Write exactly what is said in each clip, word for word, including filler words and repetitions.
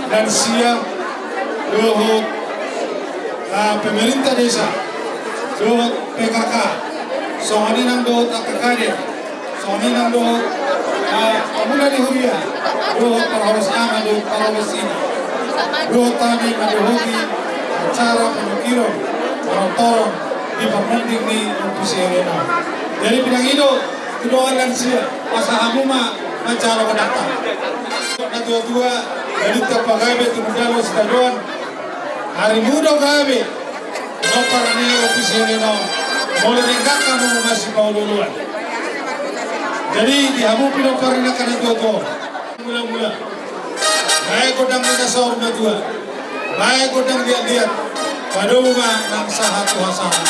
Lansia, dohot, ah, pemerintah desa, dohot P K K, songon i nang dohot angka kader, songon i nang dohot, ah, pamula ni huria, dohot parhoras ama dohot parhoras ina, dohot hami mandohoti acara panukiron manortor di parmonding ni Ompu si Eleno. Jadi, pinangido tu dongan lansia, asa hamu ma manjalo godangta. Natuatua, jadi tapagabe tu muda lo sitadoan. Arimu do gabe. Pinompar ni Ompu si Eleno, molo denggan hamu masipaolooloan. Jadi, di hamu pinompar ni angka natuatua, mulamula, baen gondang ni na saur matua, baen gondang liatliat, padomu ma nang sahat tu hasahat.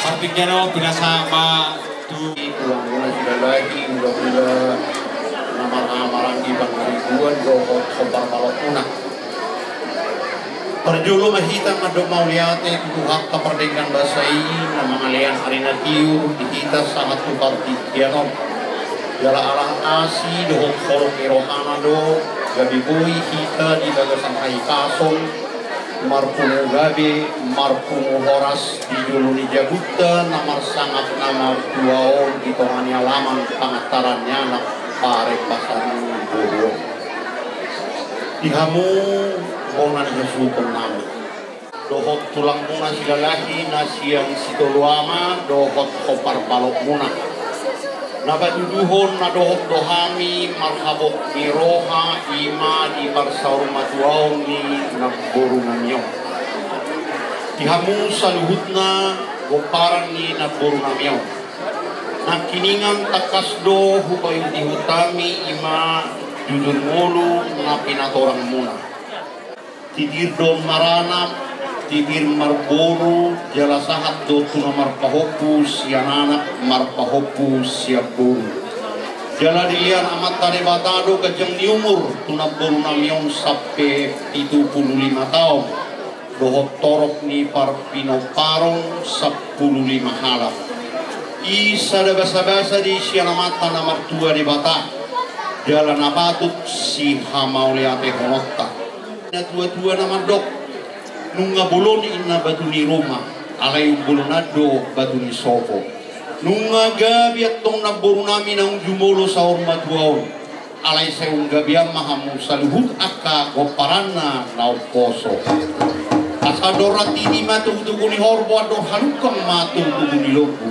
Partingkian on pinasahat ma tu tulang muna Silalahi, hulahula na marhahamaranggi, pangaribuan dohot hombar balok muna. Parjolo ma hita mandok mauliate tu Tuhanta pardenggan basa i, na mangalean ari na tiur di hita sahat tu partingkian on. Jala ala asi dohot holong ni rohana do, gabe boi hita di bagasan hahipason, marpungu gabe, marpungu horas di jolo ni jabunta na marsangap na martua on di tonga ni alaman pangantaran ni anak parembasan ni boru on. Di hamu bona ni hasuhuton nami dohot tulang muna Silalahi na sian Sitolu Ama dohot hombar balok muna. Na patuduhon na dohot do hami marhabot ni roha i ma di parsaurmatuaon ni namboru nami on. Di hamu saluhutna pomparan ni namboru nami on. Nangkiningan tangkas do hupaihutihut hami i ma Jujur ngolu na pinatorangmuna. Titir do maranak, titir marboru, jala sahat do tu na marpahompu sian anak, marpahompu sian boru. Jala dilean Amanta Debata do ganjang ni umur tu namborunami on sampe pitu pulu lima taon. Dohot torop ni parpinomparon sampulu lima halak. I sada basabasa di sian Amanta na martua Debata, jala na patut sihamaoliatehononta. Natuatua na mandok, nunga bolon inna batu ni ruma, alai umbolon an do batu ni sopo. Nunga gabe antong namborunami naung jumolo saur matua on. Alai sai umgabean ma hamu saluhut angka gomparanna na umposo. Asa andor rantiti ma togutogu ni horbo, andor halungkang ma togutogu ni lombu.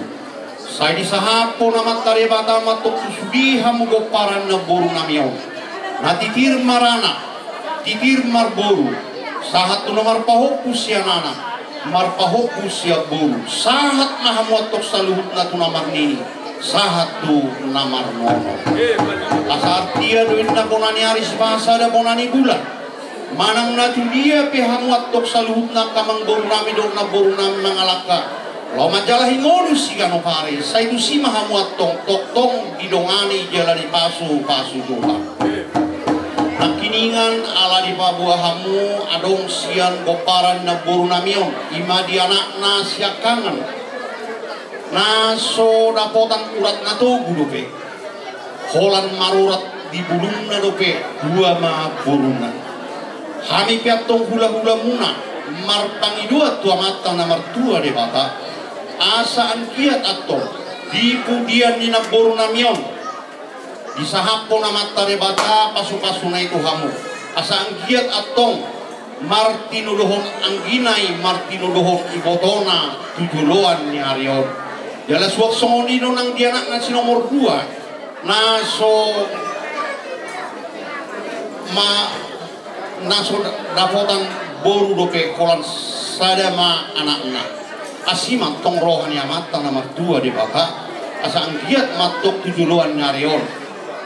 Sai disahaphon Amanta Debata ma antong tu sude hamu gomparan namborunami on. Na titir maranak, titir marboru, sahat tu na marpahompu sian anak, marpahompu sian boru, sahat ma hamu antong saluhutna tu na marnini, sahat tu na marnono. Asa artia do inna bona ni ari sipasada bona ni bulan. Manang na tu dia pe hamu antong saluhutna angka amangborunami dohot namborunami mangalangka. Laho manjalahi ngolu siganup ari, sai tusi ma hamu antong tongtong didongani jala dipasupasu Tuhan. Nangkiningan ala dipaboa hamu adong sian gomparan namborunami on, i ma di anakna siangkangan. Na so dapotan urat na togu dope. Holan marurat di bulungna dope dua ma boruna. Hami pe antong hulahulamuna marpangidoan tu Amanta na martua Debata, asa anggiat antong di pudian ni namborunami on disahaphon Amanta Debata pasupasuna i tu hamu, asa anggiat antong martinodohon anggina i, martinodohon ibotona tu joloan ni ari on. Jala suang songon i do nang di anakna si nomor dua, na so ma, na so dapotan boru dope, holan sada ma anakna. Asi ma antong roha ni Amanta na martua Debata, asa anggiat ma antong tu joloan ni ari on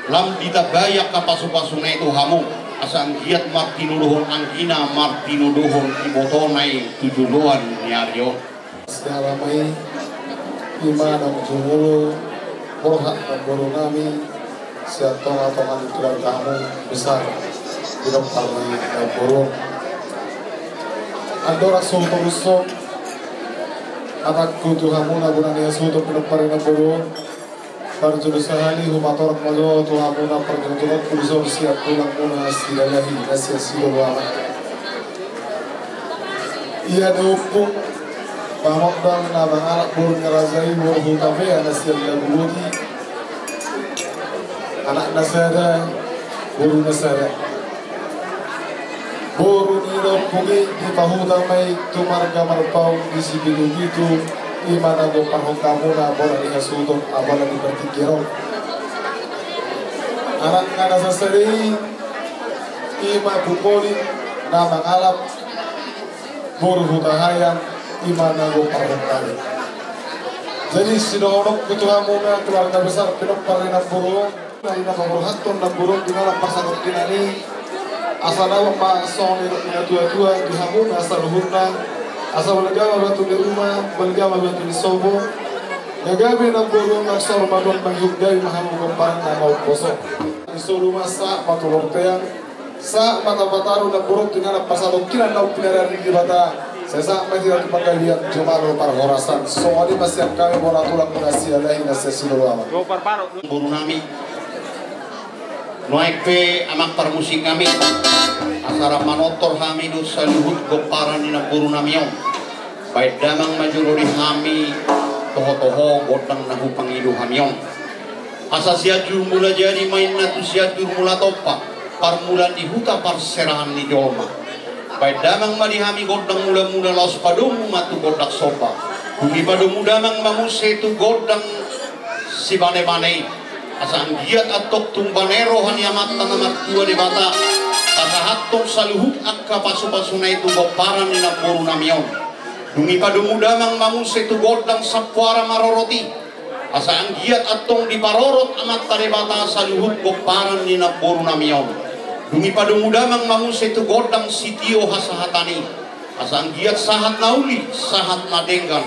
lam ditambai angka pasupasuna i tu hamu, asa anggiat martinodohon anggina, martinodohon ibotona i tu joloan ni ari on. Siala ma i, i ma naung jumolo borhat namborunami sian tongatonga ni keluargamu besar, pinompar ni namboru on. Andorang so hutorus on hatangku tu hamuna bona ni hasuhuton pinompar ni namboru on, parjolo sahali hupatorang ma jo tu hamuna parjolo tongan tu dison sian tulangmuna Silalahi na sian Sidolo Amak. Ia do ompung pamondang na mangalap boru ni raja i, boru Hutapea na sian Laguboti, anakna sada, boruna sada. Boru ni ompung i dipahuta ma i tu marga Marpaung di Sipitupitu, i ma na gomparhon hamuna bona ni hasuhuton, bona ni partingkian on. Anakna na sasada i, i ma Bukoling na mangalap boru Hutahaean, i ma na gomparhon hami. Jadi sidohononku tu hamuna keluarga besar pinompar ni namboru on, na di na paborhathon namboru on di na lam parsatongkinan i, asa dapot ma songon nidok ni natuatua di hamuna saluhutna, asa balga ma batu ni ruma, balga ma batu ni sopo. Gabe namboru on, na saur matua on mangihut, gabe ma hamu gomparan na maumposo. Di solu ma sahat ma tu bontean, sahat ma tu Batara, namboru on tu inganan parsatongkinan naung pinarade ni Debata. Sai sahat ma hita tu panggabean jumalo parhorasan. Songon i ma sian hami bona tulangmuna Silalahi na sian Sidolo Amak. Namborunami, nuaeng pe amang parmusik nami, asa rap manortor hami dohot saluhut gomparan ni namborunami on. Baen damang ma jolo di hami tohotoho gondang na hupangido hami on. Asa Sianjur Mulajadi ma inna tu Sianjur Mulatompa, parmulaan ni huta, parserahan ni jolma. Baen damang ma di hami gondang mulamula, laos padomu ma tu gondang somba. Dung i padomu damang ma muse tu gondang sibanebane i. Asa anggiat antong tumbane roha ni Amanta na martua Debata pasahathon saluhut angka pasupasuna i tu gomparan ni namborunami on. Dung i padomu damang ma muse tu gondang sampoara marorot i. Asa anggiat antong diparorot Amanta Debata saluhut pomparan ni namboru nami on. Dung i padomu damang ma muse tu gondang sitio hasahatan i. Asa anggiat sahat na uli, sahat na denggan.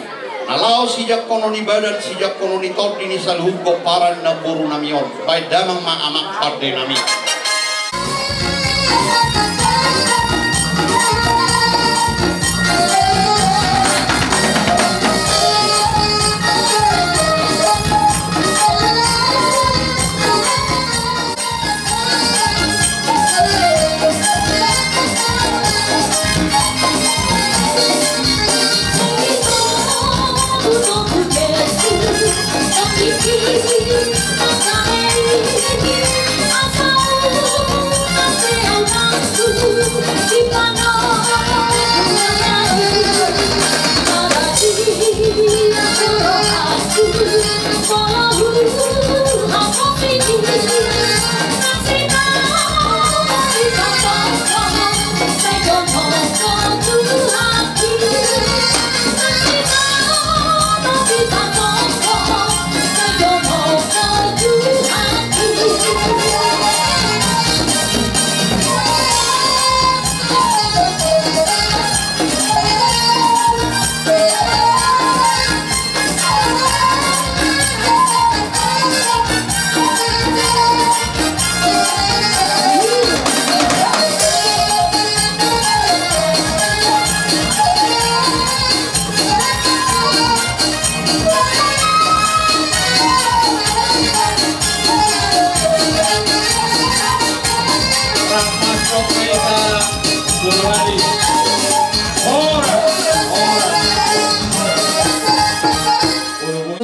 Na laho sijangkonon ni badan, sijangkonon ni tondi ni saluhut pomparan ni namboru nami on. Baen damang ma amang pande nami.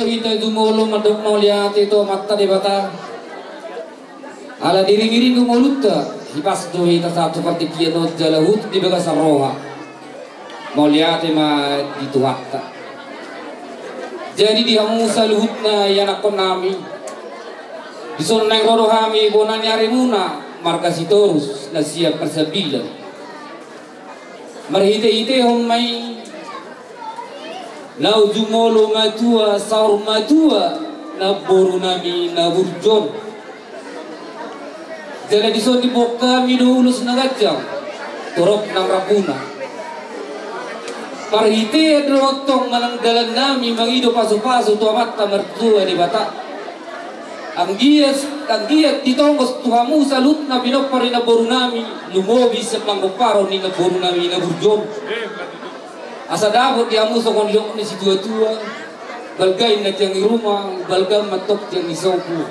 Hita jumolo mandok mauliate tu Amanta Debata. Ala diringiring do ngolunta, hipas do hita sahat tu partingkian on jala huhut di bagasan roha. Mauliate ma di Tuhanta. Jadi di hamu saluhutna ianakkon nami, dison naeng ro do hami bona ni arimuna marga Sitorus na sian Parsambilan. Marhiteitehon ma i na jumolo matua, saur matua namboru nami na burju on. Jala dison diboan hami do ulos na ganjang, torop nang rambuna. Marhite do antong manang dalan nami mangido pasupasu tu Amanta Martua Debata. Anggiat, anggiat ditongos tu hamu saluhutna pinompar ni namboru nami, lumobi sian panggomparon ni namboru nami na burju on. Asa dapot di hamu songon didok ni situatua, balga inna tiang i ruma, balga ma antong tiang i sopo.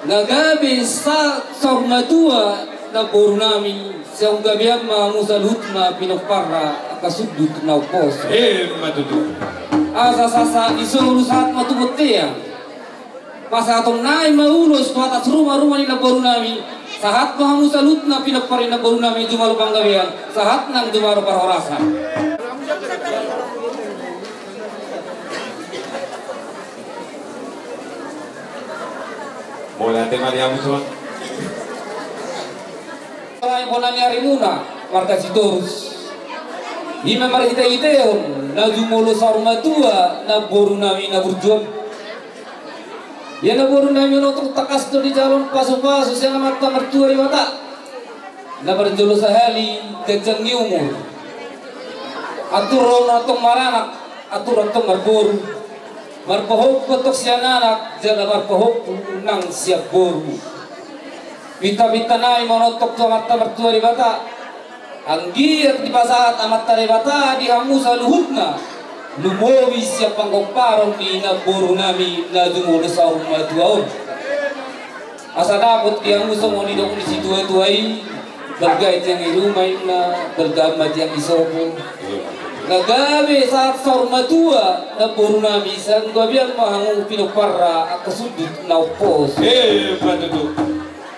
Na gabe sa-, saur matua namboru nami, sai gabean ma hamu saluhutna pinomparna angka sundut na umposo. Emma tutu. Asa sahat i solu sahat ma tu bontean. Pasahatonnami ma ulos tu atas ruma-ruma ni namboru nami. Sahat ma hamu saluhutna pinompar ni namboru nami jumalo panggabean, sahat nang jumalo parhorasan. Mauliate ma di hamu suang. Bona ni arimuna marga Sitorus. I ma marhiteitehon na jumolo saur matua namboru nami na burju on. Ia namboru nami on tangkas do dijalo pasupasu sian Amanta Martua Debata. Na parjolo sahali ganjang ni umur. Atur on antong maranak, atur antong marboru. Marpahompu antong sian anak, jala marpahompu nang sian boru. Pinta-pintanami manongtong tu Amanta Martua Debata. Anggiat dipasahat Amanta Debata di hamu saluhutna, lumobi sian panggomparon ni namboru nami na jumolo saur matua on. Asa dapot di hamu songon didok ni situatua i, balga i tiang i ruma inna, balga ma tiang i sopo. Na gabe sahat saur matua namboru nami, sai gabean ma hamu pinomparna angka sundut na umposo. Eh, patutu.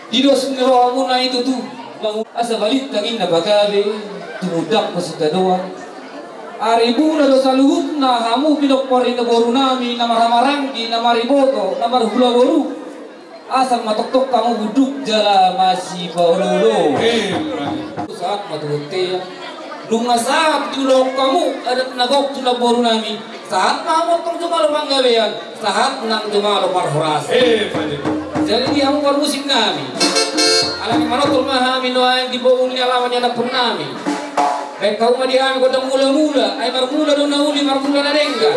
Di dos ni rohamuna i tutu, mangu-, asa balintang inna pagabe, tumundalhon sitadoan. Aribuna do saluhutna hamu pinompar ni namboru nami, na marhahamaranggi, na mariboto, na marhula boru. Asa ma tongtong hamu hunduk jala masipaolo-olo. Eh, sahat ma tu bontean. Nunga sahat diulahon hamu adat na gok tu namboru nami. Sahat ma hamu antong jumalo panggabean, sahat nang jumalo parhorasan. Eh, pajak. Jadi di hamu parmusik nami, alani manortor ma hami nuaeng di bohul ni alaman ni anakkon nami. Baen hamu ma di hami gondang mula-mula, ai marmula do na uli, marmula na denggan.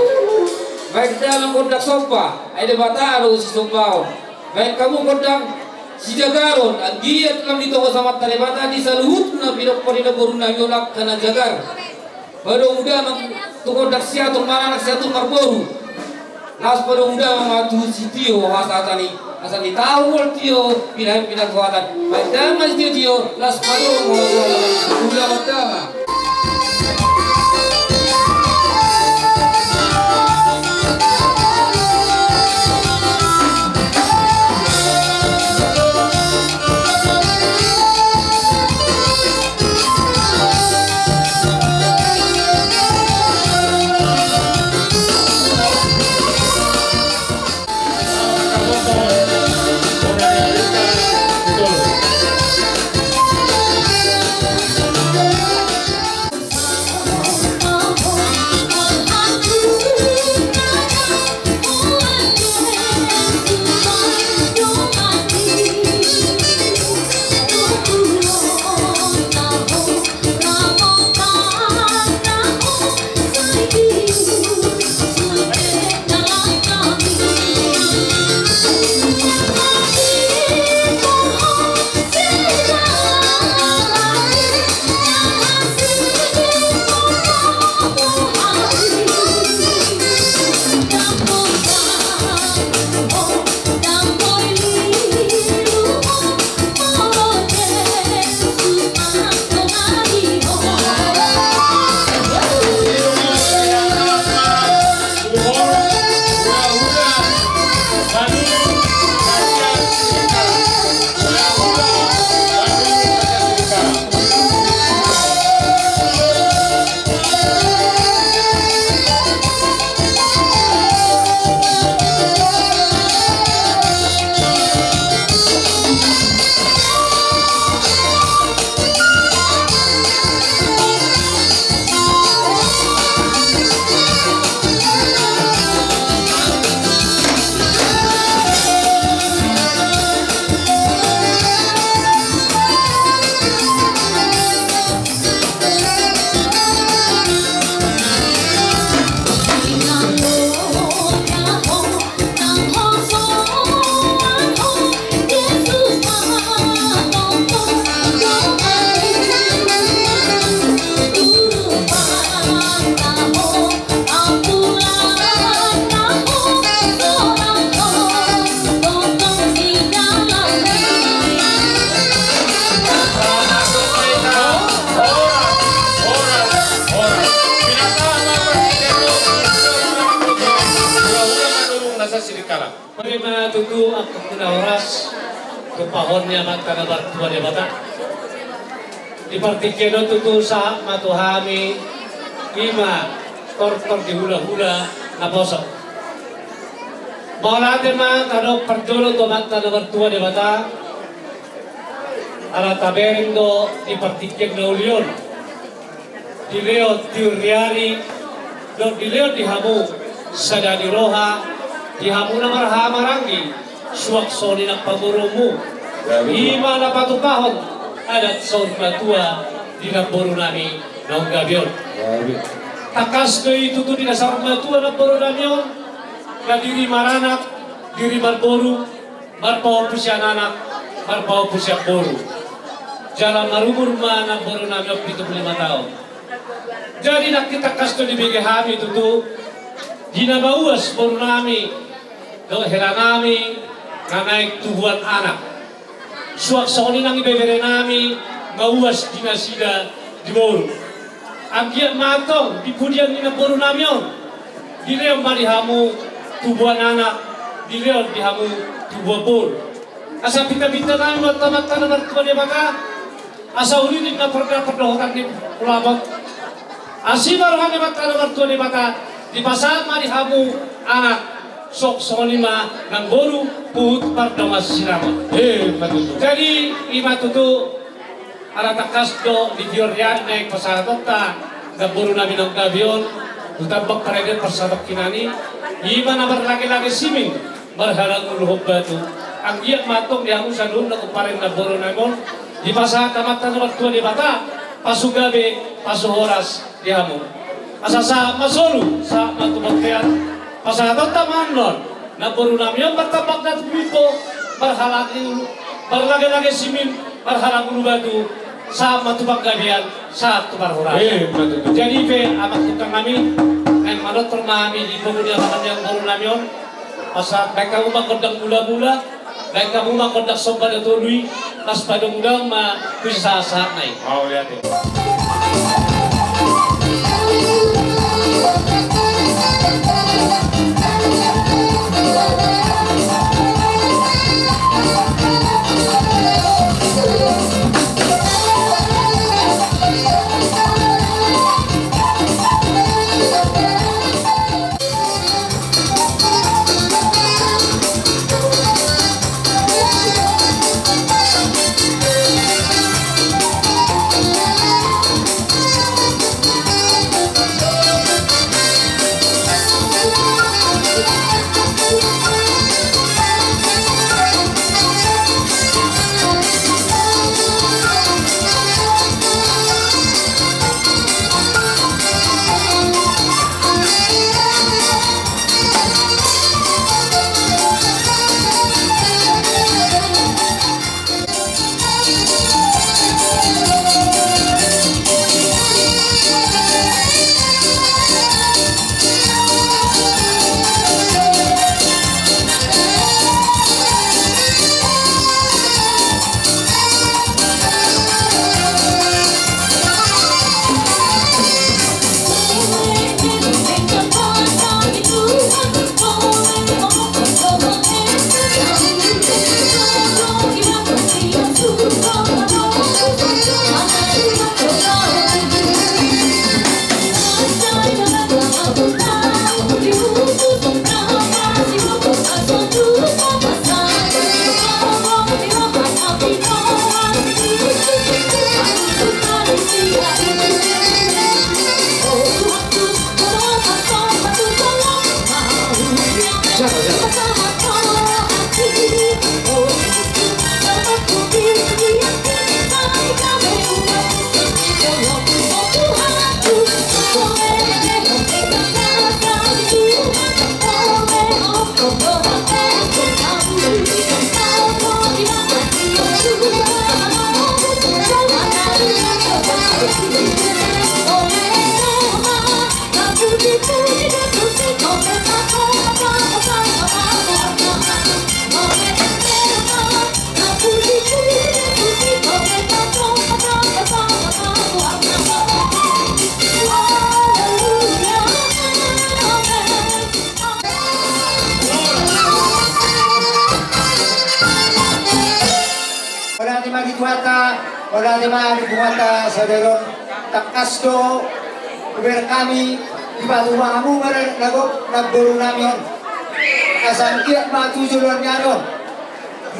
Baen damang gondang somba, ai Debata do sisombaon. Baen hamu gondang sijagaron, anggiat lam ditongos Amanta Debata di saluhutna pinompar ni namboru nami on angka na jagar. Padomu damang tu gondang siatur maranak, siatur marboru. Laos padomu damang ma tu sitio hasahatan i, asa nitahu molo tio pinahan pinatuatan. Baen damang ma sitio-tio, laos padomu ma tu hasahatan. Ulaon damang. Boti ma tutu angka na horas, tumpahon ni Amanta na martua Debata. Di partingkian on tutu sahat ma tu hami, ima tortor di hulahula naposo. Mauliate ma tadok parjolo tu Amanta na martua Debata, ala tabereng do di partingkian na uli on. Dilehon tiur ni ari, dohot dilehon di hamu sada ni roha, di hamu na marhahamaranggi, suang songon i nang pamoruonmu. Ima na patupahon adat saur matua di namboru nami naung gabe on. Tangkas do i tutu di na saur matua namboru nami on, na diri maranak, diri marboru, marpahompu sian anak, marpahompu sian boru. Jala marumur ma namboru nami on pitu pulu lima taon. Jadi nangkin tangkas do dibege hami tutu, di na mauas boru nami dohot hela nami na naeng tubuan anak. Suang songon i nang ibebere nami mauas di nasida di boru. Anggiat ma antong di pudian ni namboru nami on, dilehon ma di hamu tubuan anak, dilehon di hamu tubuan boru. Asa pinta-pinta nami ma tu Amanta na martua Debata, asa uli ninna pardapotan dohot ni hulahula on. Asi ma roha ni Amanta na martua Debata, dipasahat ma di hamu anak, suang songon i ma nang boru, huhut pardongan sinamot. Eh, ima tutu. Jadi ima tutu, ala tangkas do di tiur ni ari naeng pasahatonta namboru nami naung gabe on, Tambak parende parsadok kinani, ima na marlage-lage simin, marhalangulu batu. Anggiat ma antong di hamu saluhutna pomparan namboru nami on, dipasahat Amanta na martua Debata pasu gabe, pasu horas di hamu. Asa sahat ma solu, sahat ma tu bontean, pasahatonta ma annon namboru nami on martambak na tumimbo, marhalangulu, marlage-lage simin, marhalangulu batu, sahat ma tu panggabean, sahat tu parhorasan. Eh, betul, betul. Jadi pe, amang tukang nami, naeng manortor ma hami di pogu ni amang ni namboru nami on, asa baen hamu ma gondang mula-mula, baen hamu ma gondang somba na tolu i, laos padomu daong ma tu sahat-sahatna i. Oh, lihat ya. Mauliate ma di Tuhanta, mauliate ma di Tuhanta sadari on. Tangkas do hubereng hami dipatupa hamu ma na gok namboru nami on. Asa anggiat ma tu joloan ni ari on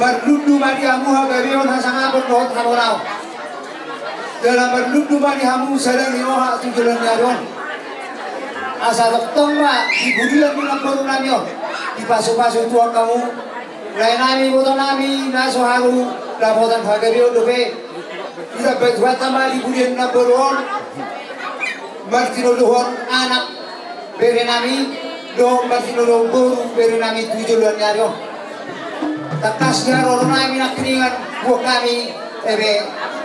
marlundu ma di hamu hagabeon, hasangapon dohot hamoraon. Jala marlundu ma di hamu sada ni roha tu joloan ni ari on. Asa tongtong ma di pudian ni namboru nami on dipasupasu Tuhan hamu. Lae nami, boto nami na so haru dapotan hagabeon dope. Ditambai Tuhanta ma di pudian ni namboru on martinodohon anak bere nami dohot martinodohon boru bere nami tu joloan ni ari on. Tangkas di haroro nami nangkiningan, buat nami ebe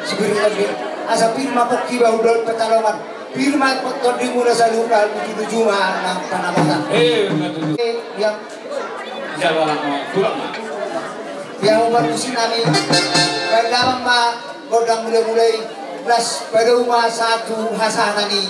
sibir ebe. Asa pir ma pongki bahul-bahul Petalongan, pir ma tondimuna saluhutna, luju-luju ma nang panamatan. Eh, betul. Eh, yang jalo anak mau pulang ma. Yang mau berkusin nami, baik dalam ma. Gondang mula-mula i, las padao ma sahat tu hasahatan i.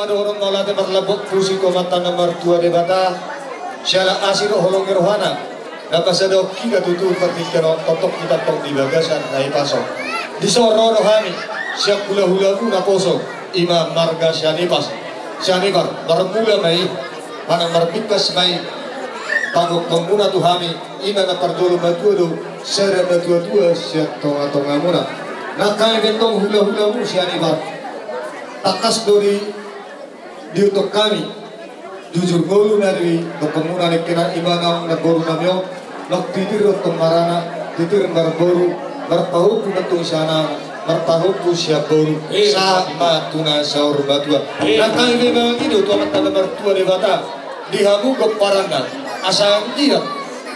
Dohonon mauliate marlambuan puji tu Amanta na martua Debata, siala asi dohot holong ni rohana, na pasadahon hita tutu partingkian on tongtong hita tong di bagasan na hipas on. Dison ro do hami sian hulahulamu naposo, i ma marga Sianipar. Sianipar, marmula ma i, manang marbingkas ma i pangophonmuna tu hami. I ma na parjolo matua do sada natuatua sian tongatongamuna. Nang hami pe antong hulahulamu Sianipar, tangkas do diihuthon hami jujur ngolu na didokhonmuna nangkinan, i ma naung namborunami on, naung titir do antong maranak, titir marboru, marpahompu ma antong sian anak, marpahompu sian boru, sahat ma tu na saur matua. Nang hami pe mangido tu Amanta na martua Debata di hamu pomparanna, asa anggiat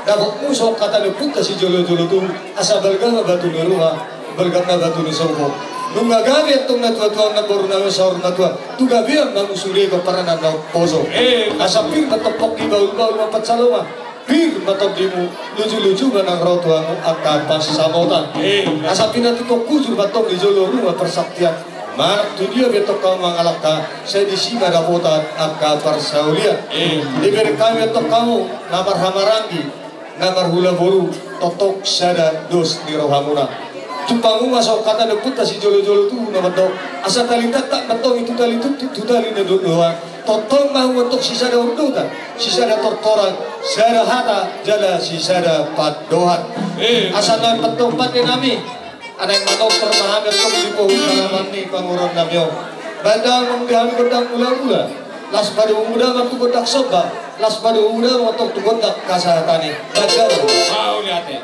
dapotmu songon hata ni ompunta sijolojolo tubu, asa balga ma batu ni ruma, balga ma batu ni sopo. Nunga gabe antong natuatua on namborunami on saur matua, tu gabean ma muse sude pomparanna na umposo. Asa pir ma antong pongki, bahulbahul ma pansalongan, pir ma tondimu, lujuluju ma nang ro tu hamu angka pansamotan. Asa pinantikhon hujur ma antong di jolo ruma parsaktian. Manang tu dia pe antong hamu mangalangka, sai disi ma dapotan angka parsaulian. Dibereng hami antong hamu na marhahamaranggi, na marhulaboru, tongtong sada dos ni rohamuna. Jumpangmu ma songon hata ni ompunta sijolojolo tubu na mandok, asa tali tantak ma antong i tu tali tuntu, tu tali na dohonon. Tongtong ma hamu antong sisada ondotan, sisada tortoran, sada hata jala sisada pandohan. Asa na antong pandenami, naeng manomtor ma hami antong di pohut halaman ni pamoruonnami on. Baen damang di hami gondang mulamula, laos padomuhon damang tu gondang somba, laos padomuhon damang antong tu gondang hasahatan i. Baen damang. Mauliate.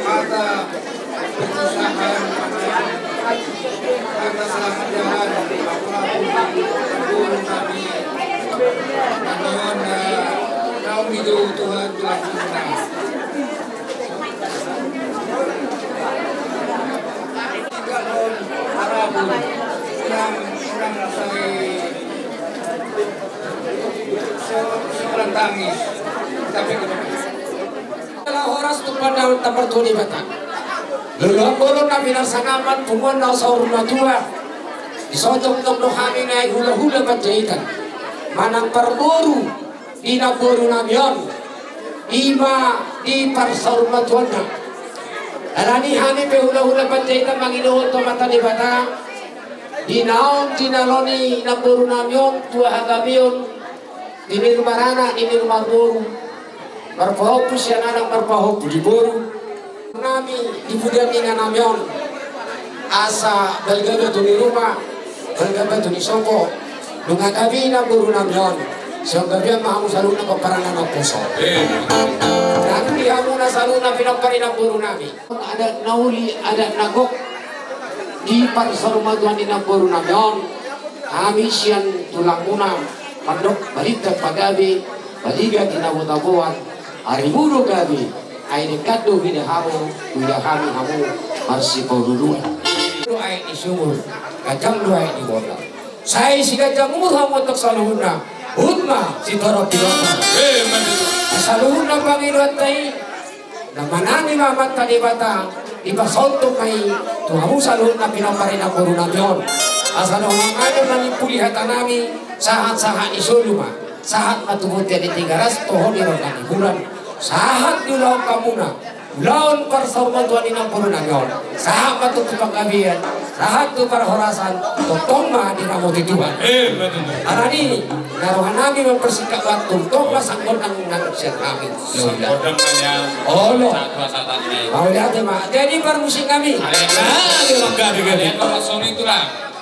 Hata perpisahan, hata selamat jalan, apalagi pun kami, kami on, eh, naung dijou Tuhan, Tuhan Tuhan. Tinggal on, harapun, senang, senang rasai. Adalah horas tu Amanta na martua Debata. Loloan bolon na pinarsangapan, punguan na saur matua. Sojom tong do hami na hulahula Panjaitan manang parboru di namboru nami on, i ma di parsaurmatuanna. Alani hami pe hulahula Panjaitan mangido tu Amanta Debata, di naon tinalo ni namboru nami on tu hagabeon, di nirumaranak, di nirumarboru, marpahompu sian anak, marpahompu di boru nami, di pudian ni inanami on, asa balga batu ni ruma, balga batu ni sopo, nunga gabe namboru nami on, sai gabean ma hamu saluhutna pomparan na naposo. Nang di hamuna saluhutna pinompar ni namboru nami. Adat na uli, adat na gok di parsaurmatuan ni namboru nami on, hami sian tulangmuna mandok balintang pagabe, baliga tinabo-taboan, arimu do gabe, ai denggan do huida hamu, huida hami hamu marsipaulu-uluan. Do aek ni sumur, ganjang do aek ni bondar. Sai siganjang umur hamu antong saluhutna, huhut ma sitorop ni roha. Saluhutna pangidoanta i, na manami ma Amanta Debata, dipasahat ma i tu hamu saluhutna pinompar ni namboru nami on. Asa na mangajar na nimpuli hata nami, sahat-sahat ni solu ma, sahat ma tu bontean ni Tigaras, toho ni rondang ni bulan, sahat di ulaon hamuna, ulaon parsaurmatuan ni namboru nami on, sahat ma tu panggabean, sahat tu parhorasan, tongtong ma diramoti Tuhan. Alani na roha nami mamparsikat waktu, tong ma sang gondang nang sian hami. Sang gondang ma nian. Olo. Mauliate ma. Jadi parmusik nami.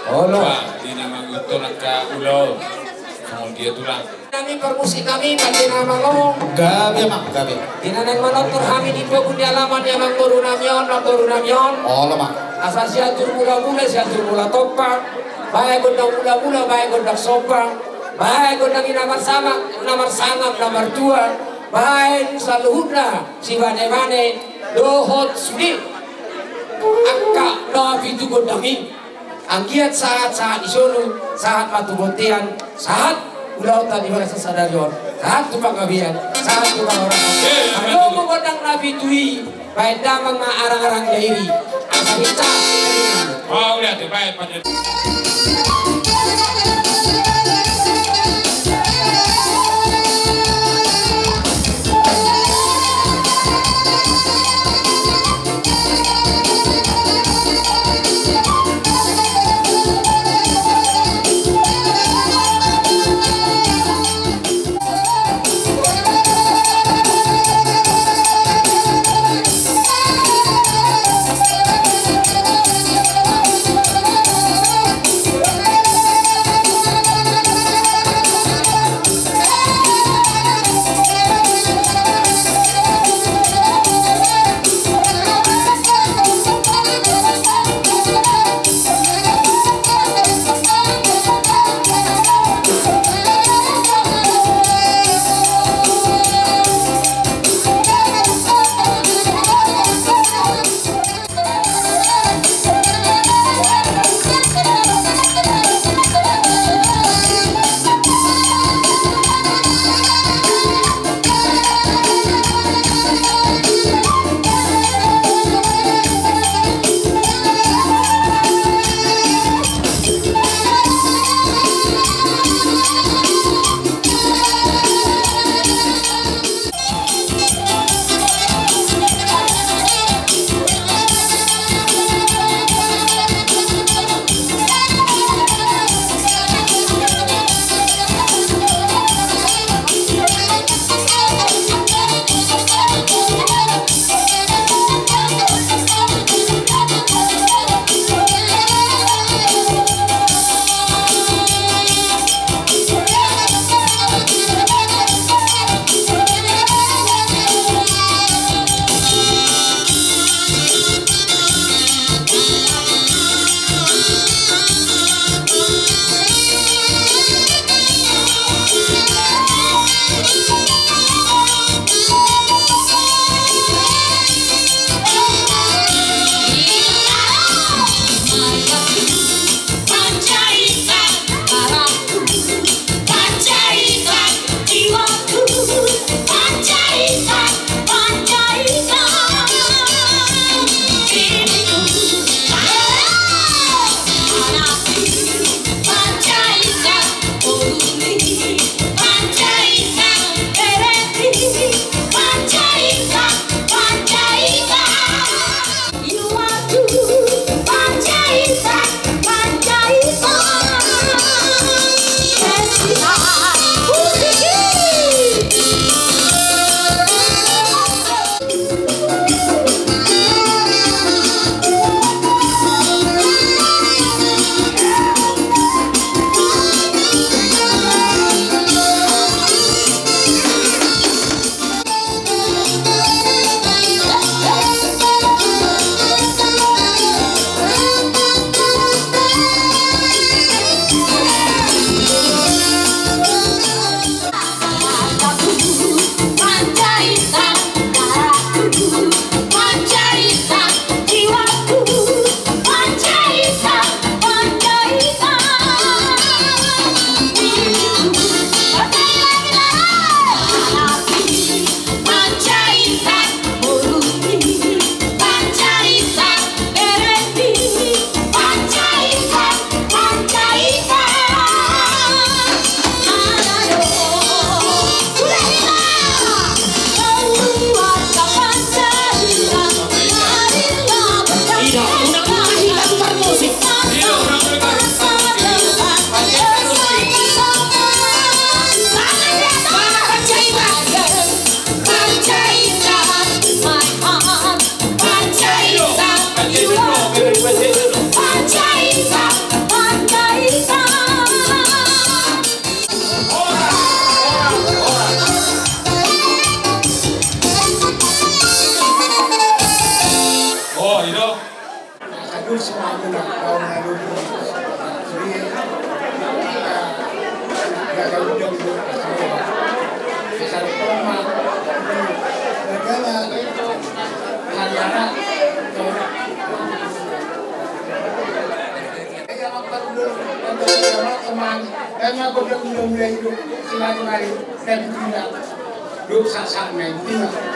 Olo. Di na manguntun angka ulaon. Songon dia tulang. Nami parmusik nami, pande na malo. Gabe ma, gabe. Di na naeng manortor hami di pogu ni alaman ni amangboru nami on, namboru nami on. Olo ma. Asa siatur mula-mula, siatur mula tompa. Baen gondang mula-mula, baen gondang somba. Baen gondang i na marsangap, na marsangap, na martua. Baen saluhutna sibane-bane dohot sude angka na pitu gondang i. Anggiat sahat-sahat ni solu, sahat ma tu bontean, sahat ulaonta di bagasan sadari on, sahat tu panggabean, sahat tu parhorasan. Anggo gondang na pitu i, baen damang ma arang-arang dairi. Asa bisa. Mauliate, baen pande.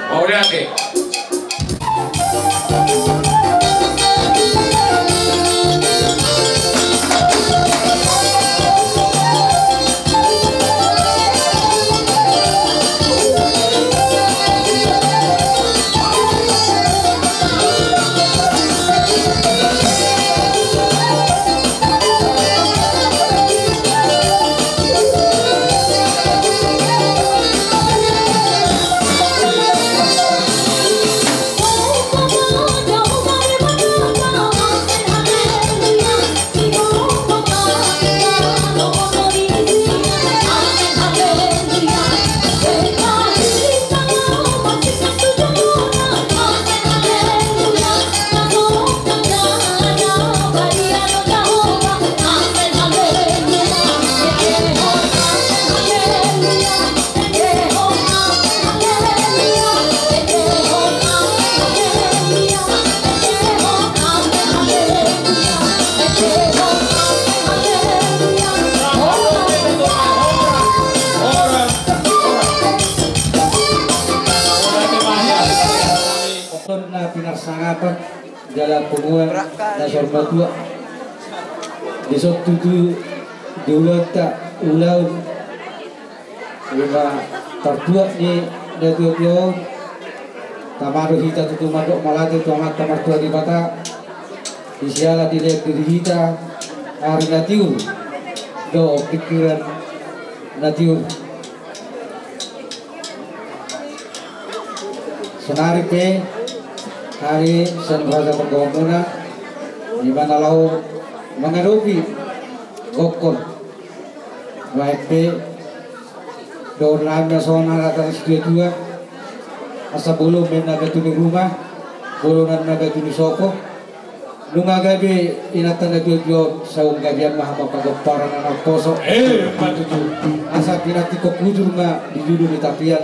Mauliate. Tonna pinarsangapan jala punguan na saur matua. Dison tutu di ulaonta, ulaon ima partuat ni natuatua on. Tama do hita tutu mandok mauliate tu Amanta Martua Debata. Di siala dilehon diri hita ari na tiur dohot pingkiran na tiur. Saonari pe hami sian raja panggabean muna, di mana laho mangadopi gokhon. Bahen pe dohonon nami ma songon hata ni situatua, asa bolon ma na gabe tu ni ruma, bolon ma na gabe tu ni sopo. Nunga gabe inanta natuatua on, saung gabean ma hamu pagomparan na naposo. Eh, patutu. Asa pinantikhon hujur ma di julu ni tapian.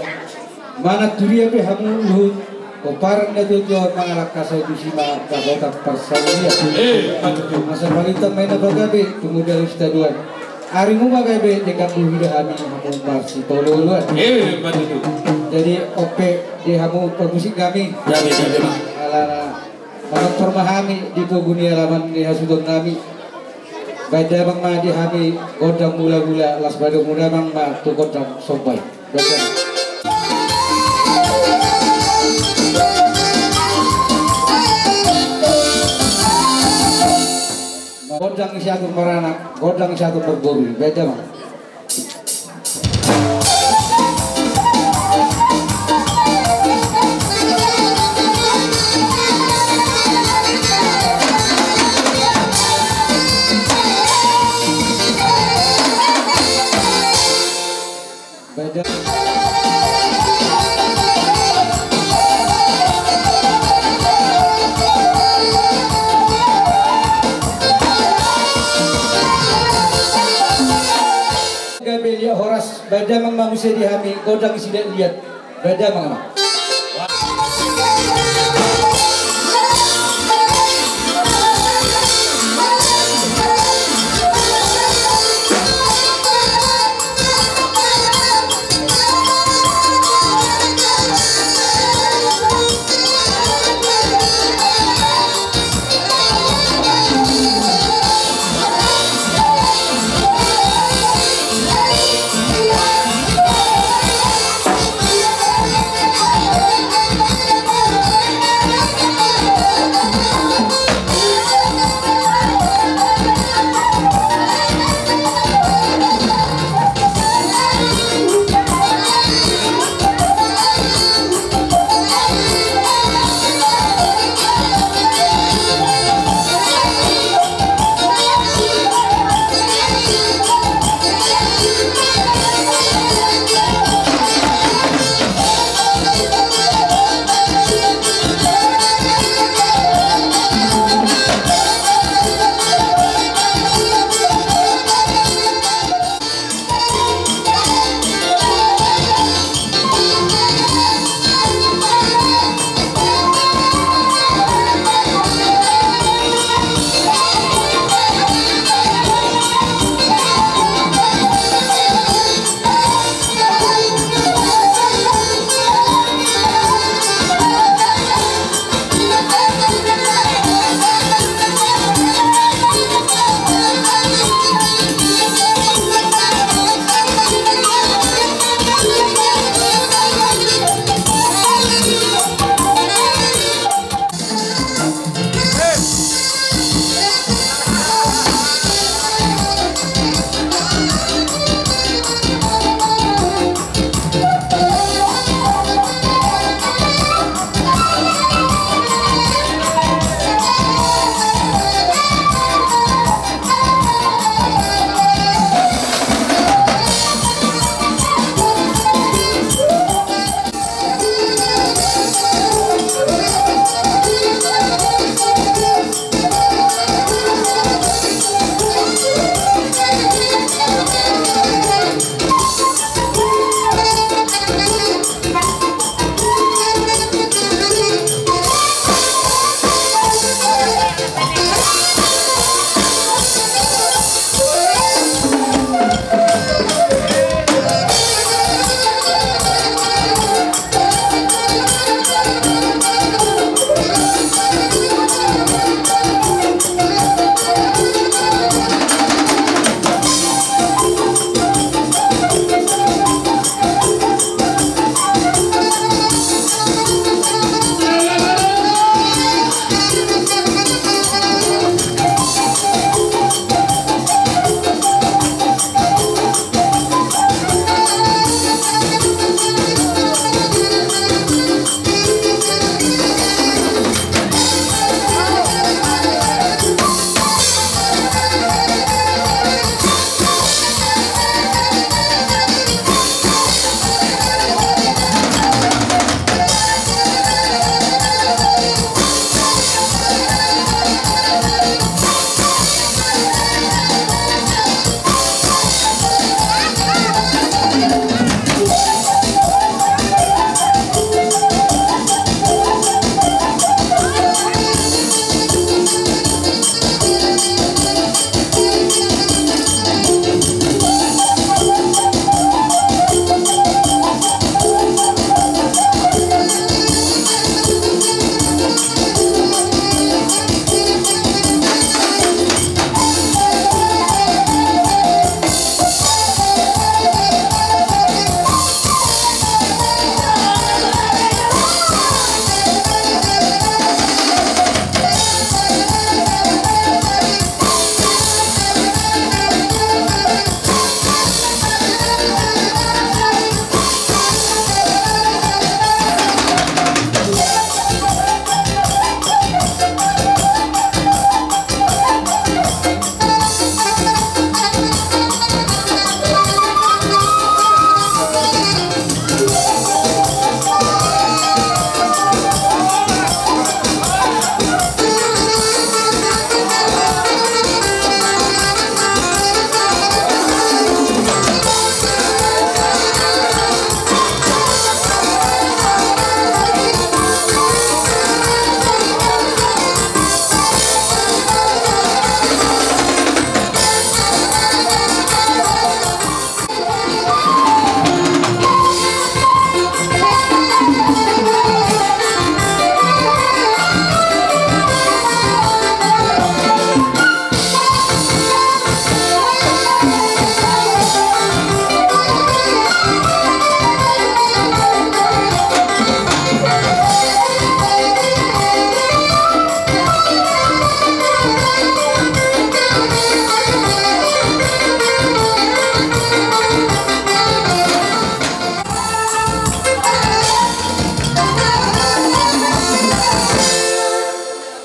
Manang tu dia pe hamu luhut, pomparan natuatua on mangalangka, sai tusi ma dapotan parsaulian. Eh, patutu. Asa balintang ma i na pagabe tu mudar sitadoan. Arimu ma gabe, denggan do huida hami hamu marsitoloan. Eh, patutu. Jadi on pe di hamu parmusik nami. Gabe, gabe ma. Alana manortor ma hami di pogu ni alaman ni hasuhuton nami. Bahen damang ma di hami gondang mulahula, laos bahen hamu damang ma tu gondang somba i. Bahen damang. Gondang ni si Atur maranak, gondang ni si Atur marboru, bahen damang. Gabe liat horas, bahen damang ma muse di hami gondang ni si Liat-liat. Bahen damang ma.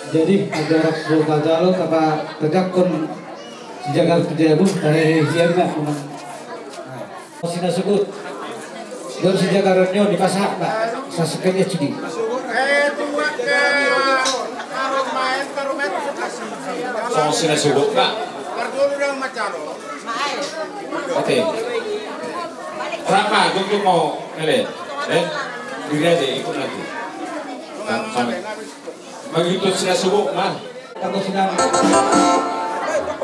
Jadi, agar so tajalo, tapa tegakkan si jagar tu jabu, tahe hian na, memang. Sinasogot. Don si jagar on dipasahat, Pak. Sasakat ya, Cudi. So sinasogot, Pak. Oke. Berapa? Tutup mau, ele. Eh? Diri aja, ikut nanti. Sama. Mangihuthon sinasogot ma. Tanggo sinang.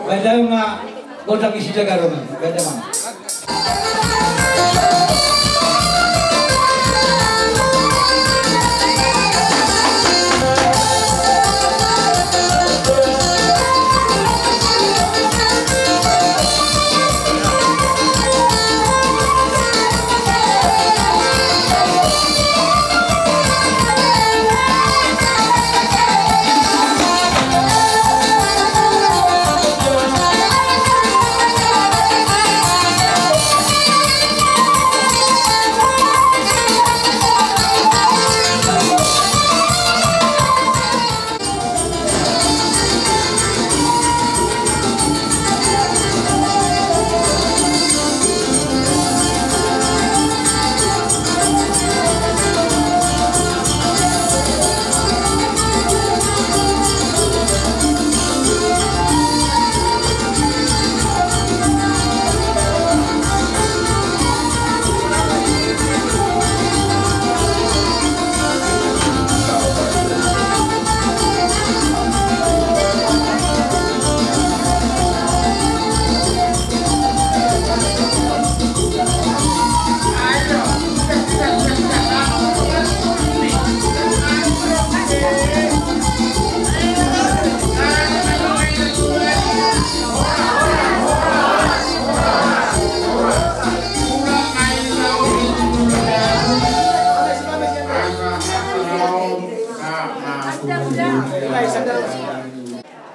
Baen damang ma gondang ni si jagar on. Baen damang ma.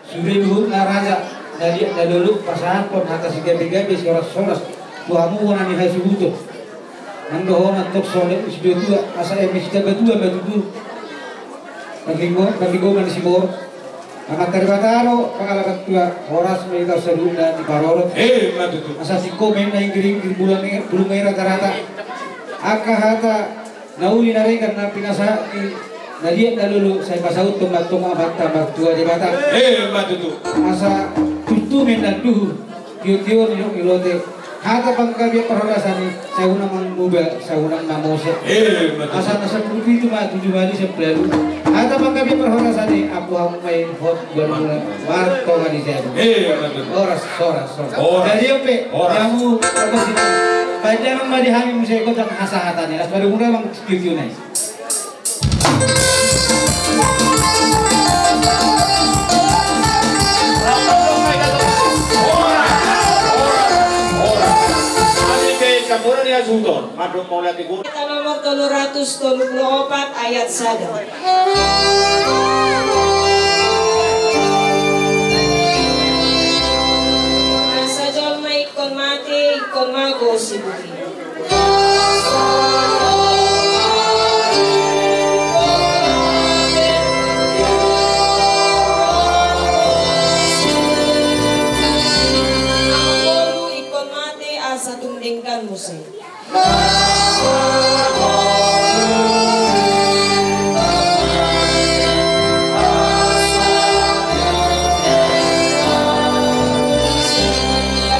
Sude luhutna raja, na liat na lolo, pasahathon hata sigabe-gabe, sihoras-horas tu hamu bona ni hasuhuton. Nang dohonon tong songon i, sidua-dua, asa eme sitabatua ma tutu. Parlinggo-, parlinggoman ni siborok. Amanta Debata do pangalaman tua, horas ma hita saluhutna diparorot. Emma tutu. Asa singkomen na inggir-inggir, bulung e-, bulung e rata-rata. Angka hata na uli na denggan na pinasahat ni na liat na lolo, sai pasauthon ma tong Amanta Martua Debata. Emma tutu. Asa tutu ma nanduhur. Tio-tio ni dok ni lote. Hata panggabean parhorasan i, sai unang manguba, sai unang mamose. Emma tutu. Asa na sampulu pitu ma tujuh wali sampulu ualu. Hata panggabean parhorasan i, ampu hamu ma i hot bulan-bulan. Martonga di jabu. Emma tutu. Horas, horas, horas. Horas. Jadi ope, horas. Jamu, apa sih? Baen damang ma di hami muse gondang hasahatan i. Las baru mula mang tio-tio na i. Nomor tolu ratus tolu pulu opat ayat sada. Asa jolma ingkon mate, ingkon mago sibuhi. Ingkon mate asa tung denggan muse.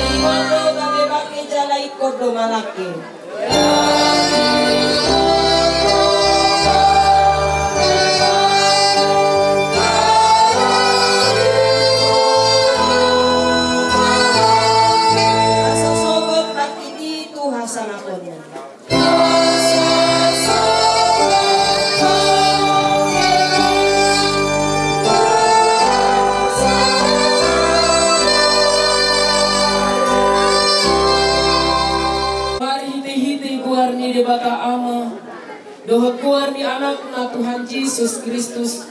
Ingkon do gabe bangke jala ingkon do malangke. Asa sogot bangkit i tu hasangapon. Marhite-hite goar ni Debata Ama, dohot goar ni Anakna Tuhan Jesus Kristus,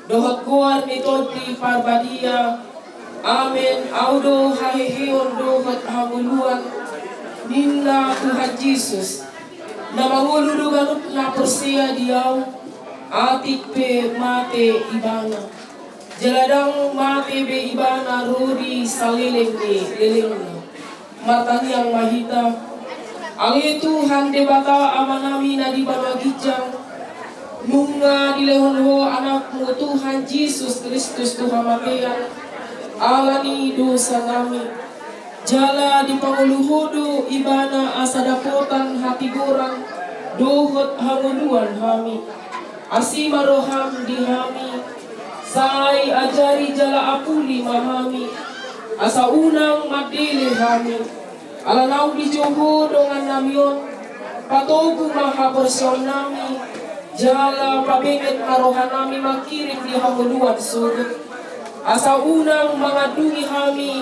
dohot goar ni Tondi Parbadia. Amen. Ahu do haheheon dohot hangoluan, ninna Tuhan Jesus, na mangolu do ganup na porsea di Ahu, atik pe mate ibana. Jala ndang mate be ibana ro di saleleng ni lelengna. Martangiang ma hita. Ale Tuhan Debata Amanami na di banua ginjang, nunga dilehon Ho Anakmu Tuhan Jesus Kristus tu hamatean ala ni dosanami. Jala dipangolu Ho do ibana asa dapotan hatigoran dohot hangoluan hami. Asi ma roham di hami, sai ajari jala apuli ma hami, asa unang mandele hami. Ala naung dijou Ho dongannami on, patogu ma haporseaonnami, jala pabenget ma rohanami mangkirim di hangoluan sogot. Asa unang mangandungi hami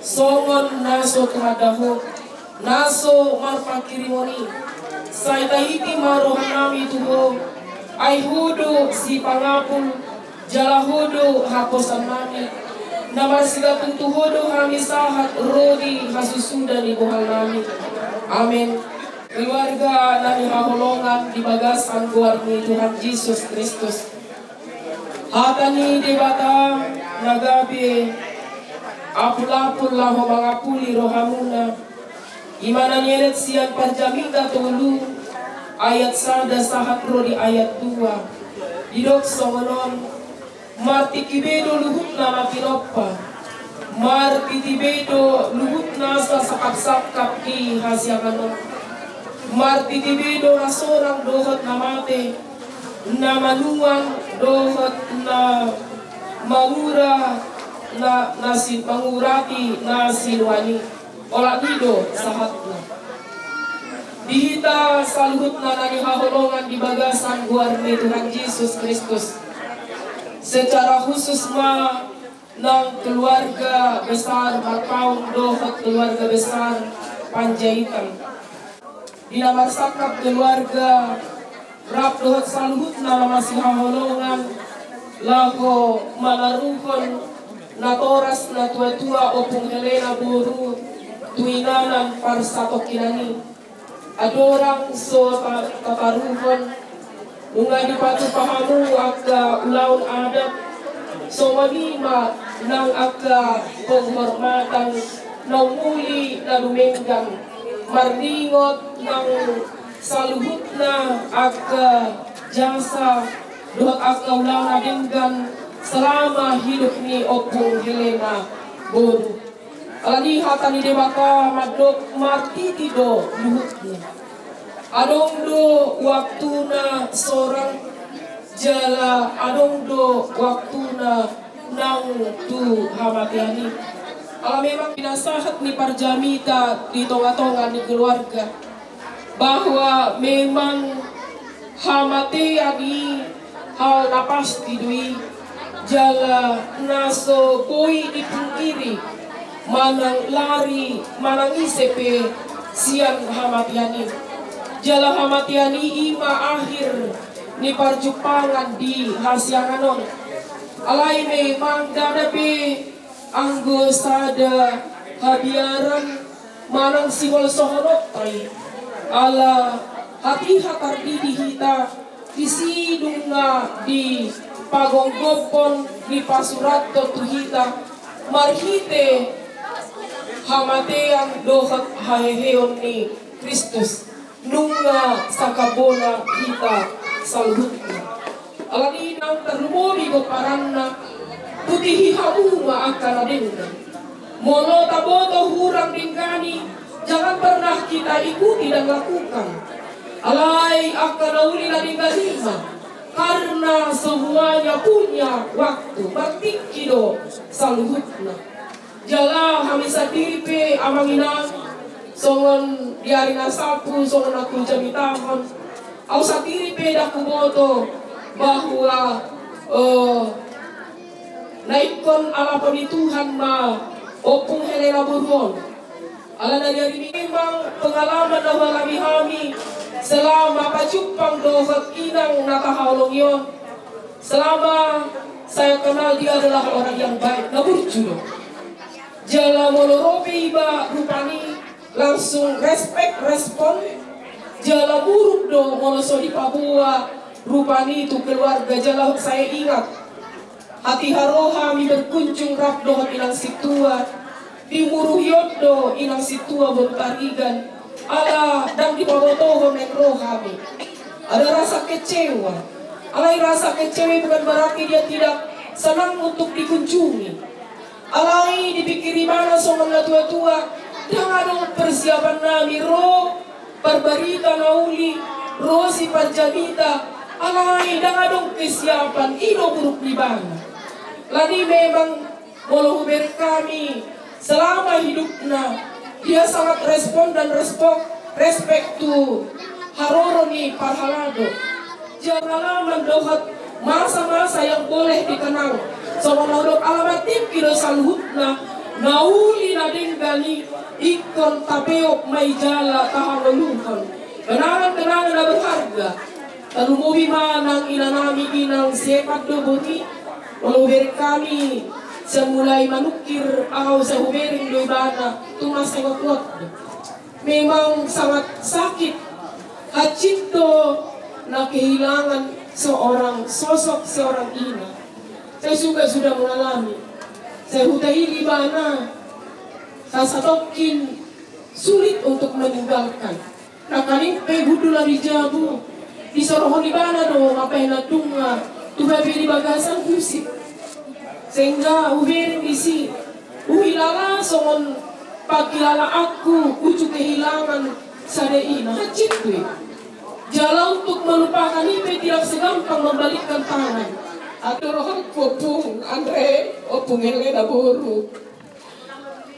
songon na so tumanda Ho, na so marpangkirimon i. Sai tahiti ma rohanami tu Ho, ai Ho do sipangapul, jala Ho do haposanami. Na marsigantung tu Ho do hami sahat ro di hasusuda ni bohalnami. Amen. Keluarga na nihaholongan di bagasan goar ni Tuhan Jesus Kristus. Hata ni Debata na gabe apul-apul laho mangapuli rohamuna. Ima na nienet sian Parjamita tolu ayat sada sahat ro di ayat dua. Didok songon on, martingki be do luhutna na tinompa. Martiti be do luhutna sasangkap-sangkap di hasiangan on. Martiti be do na sorang dohot na mate, na manuan dohot na mangura, na, na si, mangurati na sinuan i. Olat ni do sahatna. Di hita saluhutna na nihaholongan di bagasan goar ni Tuhan Jesus Kristus. Secara khusus ma nang keluarga besar Marpaung dohot keluarga besar Panjaitan. Di na marsangkap keluarga rap dohot saluhutna na masihaholongan laho manaruhon natoras na tua-tua Ompung Helena boru tu inganan parsatongkinan i. Andorang so ta-, tataruhon, nunga dipatupa hamu angka ulaon adat, songon i ma nang angka penghormatan na umuli na dumenggan, marningot nang saluhutna angka jasa dohot angka ulaon na denggan selama hidup ni Ompung Helena boru. Ala ni hata ni Debata mandok martiti do luhutna. Adong do waktuna sorang jala adong do waktuna naung tu hamatean i. Ala memang pinasahat ni Parjamita di tonga-tonga ni keluarga bahwa memang hamatean i hal na pasti do i, jala na so boi dipungkiri manang lari manang ise pe sian hamatean i. Jala hamatean i ima akhir ni parjumpangan di hasiangan on. Alai memang ndada pe anggo sada habiaran manang siholsohononta i. Ala hatiha tardidi hita, disi nunga dipagomgophon, dipasurathon tu hita marhite hamatean dohot haheheon ni Kristus. Nunga sangkap bona hita saluhutna. Alani i naung tarlumobi gomparanna, putihi hamu ma angka na denggan. Molo taboto hurang denggan i, jangan pernah kita ikuti dan lakukan. Alai angka na uli na denggan i ma, karena semuanya punya waktu, martingki do saluhutna. Jala hami sandiri pe amang inang, songon di ari na salpu, songon na hujamitahon, au sandiri pe ndang huboto bahwa, eh, na ingkon alapon ni Tuhan ma Ompung Helena boru on. Alana dari memang pengalaman na hualami hami selama pajumpang dohot inang na tahaholongi on. Selama saya kenal, dia adalah orang yang baik, na burju do. Jala molo ro pe iba rupani langsung respect, respon. Jala muruk do molo so dipaboa rupani tu keluarga, jala saya ingat Hatiha ro hami berkunjung rap dohot inang sintua, dimuruhi on do inang sintua boru Tarigan, ala ndang dipabotohon naeng ro hami. Ada rasa kecewa. Alai rasa kecewa bukan berarti dia tidak senang untuk dikunjungi. Alai dipikiri ibana songon natua-tua, ndang adong persiapan nami ro parbarita na uli, ro siparjamita, alai ndang adong kesiapan, i do buruk ni ibana. Alani memang molo hubereng hami selama hidupna, dia sangat respon dan respon, respect tu haroro ni parhalado. Jala alaman dohot masa-masa yang boleh dikenang. Songon na hudok alaman tingki do saluhutna, na uli na denggan i ingkon tapeop ma i jala tahangoluhon. Kenangan-kenangan na berharga. Tarlumobi ma nang inanami inang Sepat do boru i. Molo hubereng hami, sai mulai manungkir ahu sai hubereng do ibana, tung mansai ngoklot do. Memang sangat sakit, hansit do na kehilangan seorang sosok seorang ina. Saya juga sudah mengalami. Sai hutahili ibana, sasatongkin sulit untuk meninggalkan. Nangkaning pe hundul ari jabu, disorohon ibana do mambahen andungna tu babe di bagasan husip. Sehingga hubereng disi, huhilala songon panghilalaanku uju kehilangan sada ina, hansit do i. Jala untuk melupakan i pe tidak segampang membalikkan tangan. Atur rohangku Ompung Andre, Ompung Helena boru.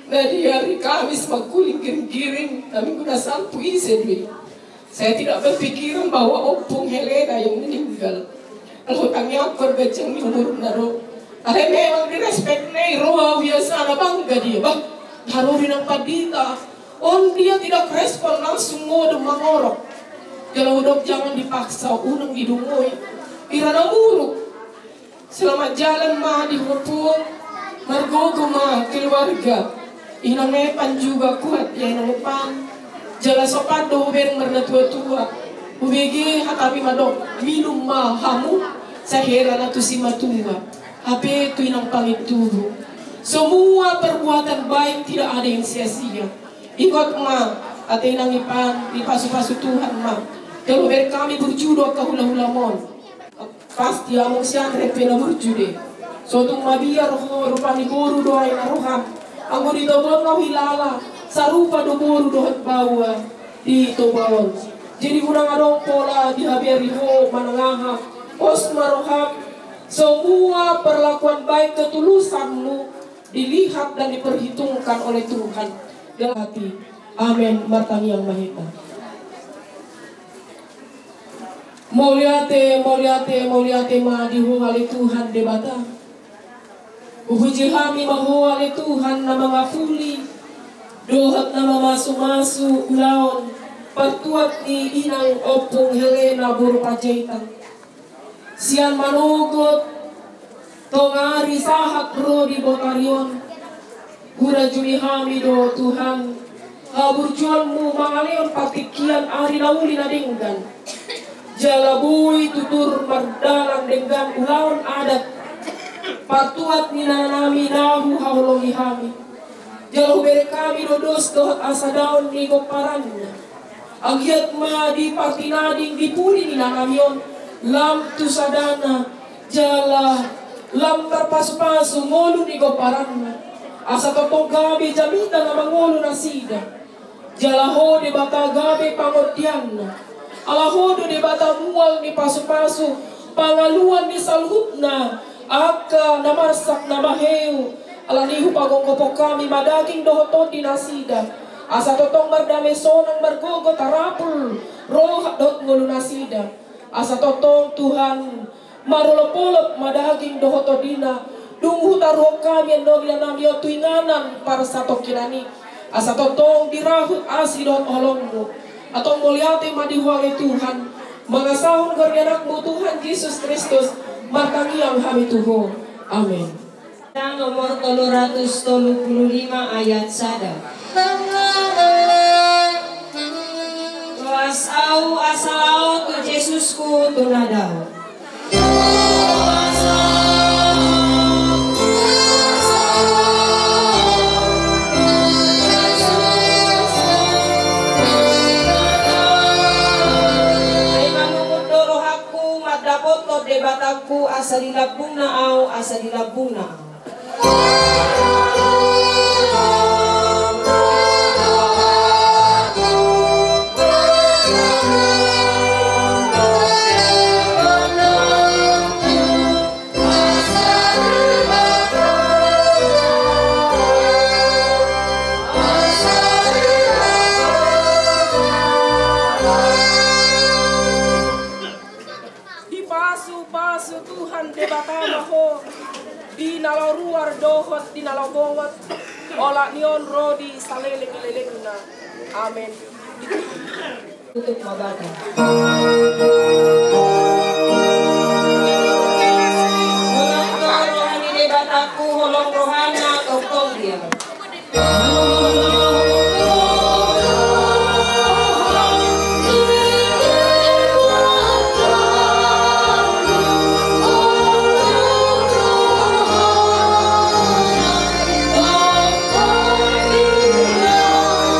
Na di hari Kamis mangkuling giring-giring, na minggu na salpu ise do i. Saya tidak berpikiran bahwa Ompung Helena yang meninggal. Alai tangiangku angka ganjang ni umurna do. Alai memang di respect na i ro ahu biasana bangga dia. Bah, haroro nang pandita. On dia tidak respon, langsung modom mangorok. Jala hudok jangan dipaksa, unang didungoi. Ira na muruk. Selamat jalan ma di ho Ompung, margogo ma keluarga. Inang Epan juga kuat ya Inang Epan. Jala sopan do hubereng marnatua-tua. Hubege hatami mandok minum ma hamu, sai hera na tusi matua. Hape tu Inang Pangintubu. Semua perbuatan baik tidak ada yang sia-sia. Ingot ma, ate Inang Epan, dipasu-pasu Tuhan ma. Jala hubereng hami burju do angka hula-hulam on. Pasti amang si Andre pe na burju do i. So tung mabiar ho, rupani boru do aek na roham. Anggo di Toba on na huhilala, sarupa do boru dohot baoa di Toba on. Jadi unang adong pola dihabiari ho manang aha. Pos ma roham, semua perlakuan baik ketulusanmu dilihat dan diperhitungkan oleh Tuhan. Dalam hati. Amen. Martangiang ma hita. Mauliate, mauliate, mauliate ma di Ho ale Tuhan Debata. Hupuji hami ma Ho ale Tuhan na mangapuli dohot na mamasu-masu ulaon partuat ni inang Ompung Helena boru Panjaitan. Sian manogot tonga ari sahat ro di botari on. Hurajumi hami do Tuhan haburjuonmu mangalehon partingkian ari na uli na denggan. Jala boi tutur mardalan denggan ulaon adat partuat ni inanami na huhaholongi hami. Jala hubereng hami do dos dohot hasadaon ni gomparanna. Anggiat ma di partinading di pudi ni inanami on lam tu sadana jala lam tarpasu-pasu ngolu ni gomparanna. Asa tongtong gabe jamita na mangolu nasida. Jala Ho Debata gabe pangondianna. Ala Ho do Debata mual ni pasu-pasu pangaluan ni saluhutna angka na marsak na maheu. Alani i hupagophop hami ma daging dohot tondi nasida. Asa tongtong mardame sonang margogo tarapul roha dohot ngolu nasida. Asa tongtong Tuhan marolop-olop ma daging dohot tondina. Dung hutaruhon hami annon inanami on tu inganan parsatongkinan i. Asa tongtong dirahut asi dohot holongmu. Antong mauliate ma di Ho ale Tuhan. Mangasahon goar ni anakmu Tuhan Jesus Kristus. Martangiang hami tu Ho. Amen. Nomor tolu ratus tolu puluh lima ayat sada. Loas au asa lao tu Jesusku tu na dao. Apothon Debatangku asa di lambungna ahu, asa di lambungna ahu. Dipasu-pasu Tuhan Debata ma ho di na laho ruar dohot di na laho bongot, olat ni on ro di saleleng-lelengna. Amen. Tutup ma batu. Holong do roha ni Debatangku, holong rohana tongtong dia.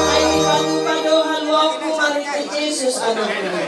Ai dipatupa do haluaonku marhite Jesus Anakna.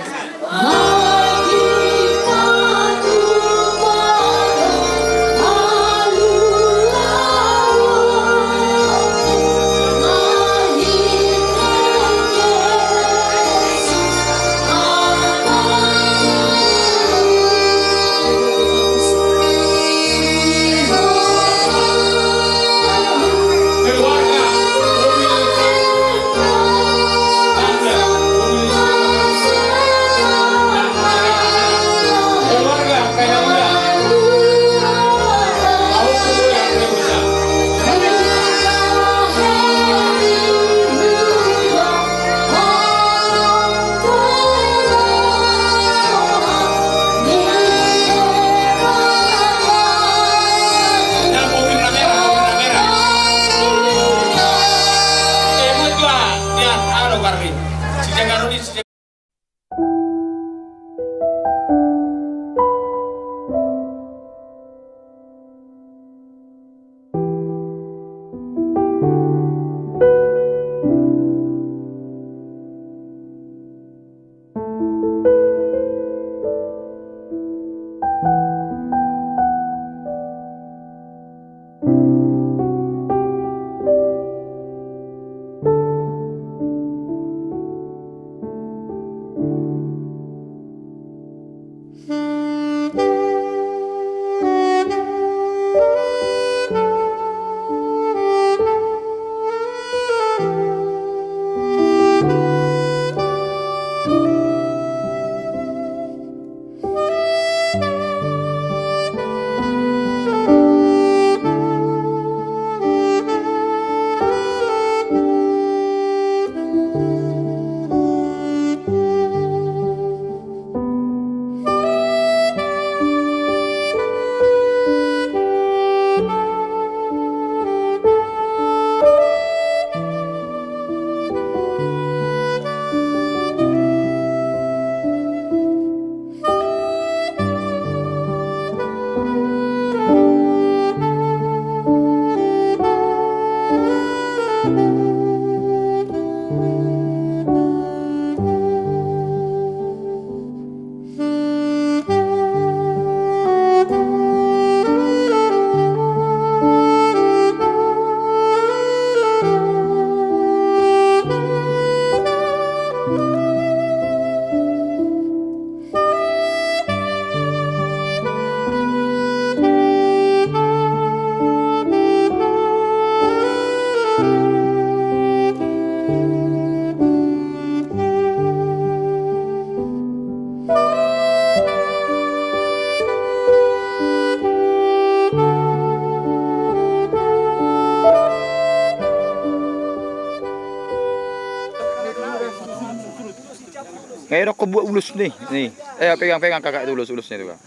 Ngai rokok buat ulos nih, nih. Eh, pegang-pegang kakak itu ulos, ulosnya itu, Kak.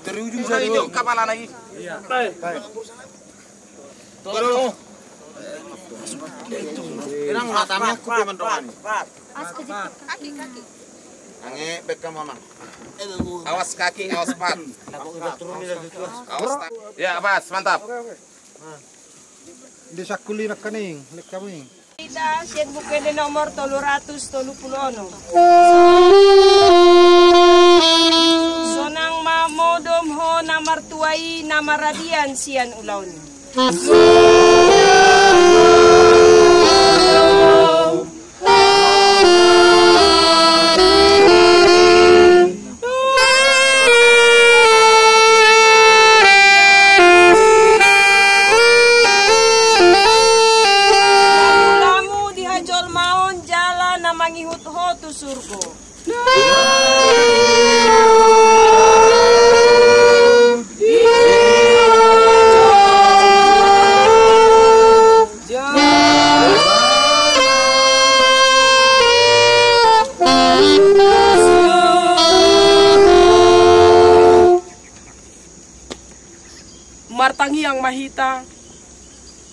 Dari ujung sana itu kepala lagi. Tolong. Tenang, matamu aku pemen rohani. Kaki, kaki. Ange, bekam, Mama. Awas kaki, awas pat. Awas ta-, ya, pas, mantap. Di sakuli nakaning, lek kami. Ita sian Buku Ende nomor tolu ratus tolu pulu onom. Sonang ma modom ho na martua i na maradian sian ulaon i. Ulamu di hajolmaon jala na mangihut ho tu surgo. Martangiang ma hita.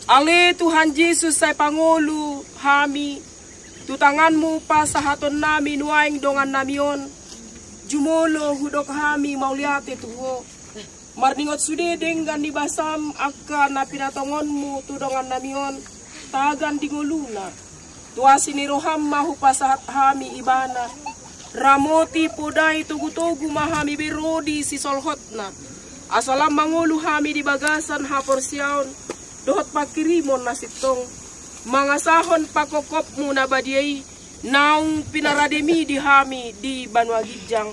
Ale Tuhan Jesus, sai pangolu hami tu tanganmu pasahatonnami nuaeng dongannami on. Jumolo hudok hami mauliate tu ho. Marningot sude denggan ni basam angka na pinatongonmu tu dongannami on, tagan di ngoluna. Tu asi ni roham ma hupasahat hami ibana. Ramoti podai togutogu ma hami be ro di sisolhotna. Asa lam mangolu hami di bagasan haporseaon dohot pangkirimon na sintong. Mangasahon pangkophopmu na badia i naung pinarademi di hami di banua ginjang.